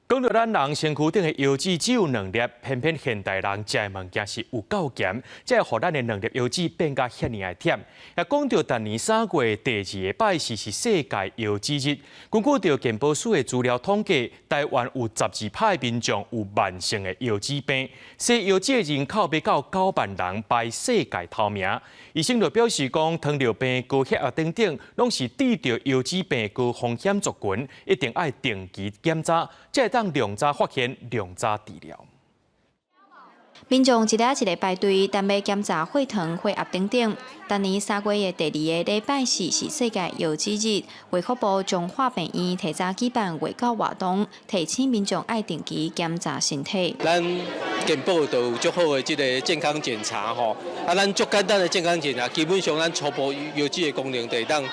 講到咱人身軀頂的油脂只有兩粒，偏偏現代人食的物件是有夠鹹，才會予咱的兩粒油脂變甲遐爾仔忝。也講到逐年3月第二个拜四是世界油脂日，根據著健保署的資料統計，台灣有12%的民眾有慢性的腰子病，洗腰子的人口欲到9萬人，排世界頭名。醫生就表示講，糖尿病、高血壓等等，攏是得著腰子病高風險族群，一定愛定期檢查，才會當量早發現、量早治療。民眾一个一个排隊，等欲檢查血糖、血壓等等。逐年3月的第二个禮拜四是世界腰子日，衛福部彰化病院提早舉辦衛教活動，提醒民眾愛定期檢查身體。咱健保都有足好的這个健康檢查吼，啊，咱足簡單的健康檢查，基本上咱初步腰子的功能就會當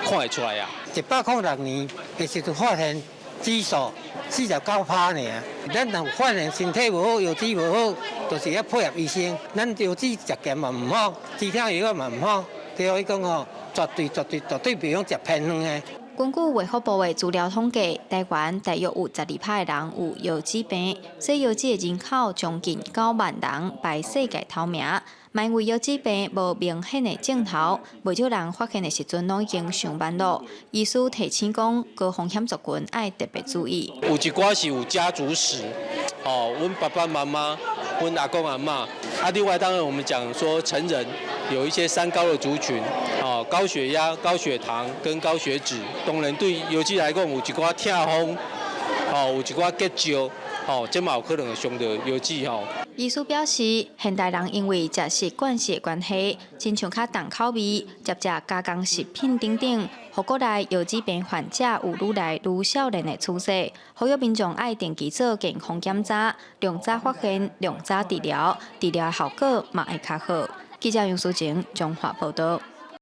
看會出來啊。106年的時陣發現指數49%爾，咱若發現身體無好，腰子無好，就是愛配合醫生。咱腰子食鹹嘛毋好，止痛藥嘛毋好，對伊講吼，絕對絕對絕對袂用食偏方的。根據衛福部的資料統計，台灣大約有12%的人有腰子病，洗腰子的人口將近9萬人，排世界頭名。因為腰子病無明顯的症頭，袂少人發現的時陣攏已經傷晚咯。醫師提醒講，高風險族群愛特別注意。有一寡是有家族史，哦，阮爸爸媽媽、阮阿公阿嬤。啊，另外當然我們講說成人有一些三高的族群，哦，高血壓、高血糖跟高血脂，當然對腰子來講有一寡痛風，哦，有一寡結石，哦，這嘛有可能會傷著腰子吼。醫師表示，現代人因為食習慣性的關係，親像較重口味，捷食加工食品等等，予國內腰子病患者有愈來愈少年的趨勢。呼籲民眾愛定期做健康檢查，量早發現，量早治療，治療效果嘛會較好。記者楊淑晴，彰化報道。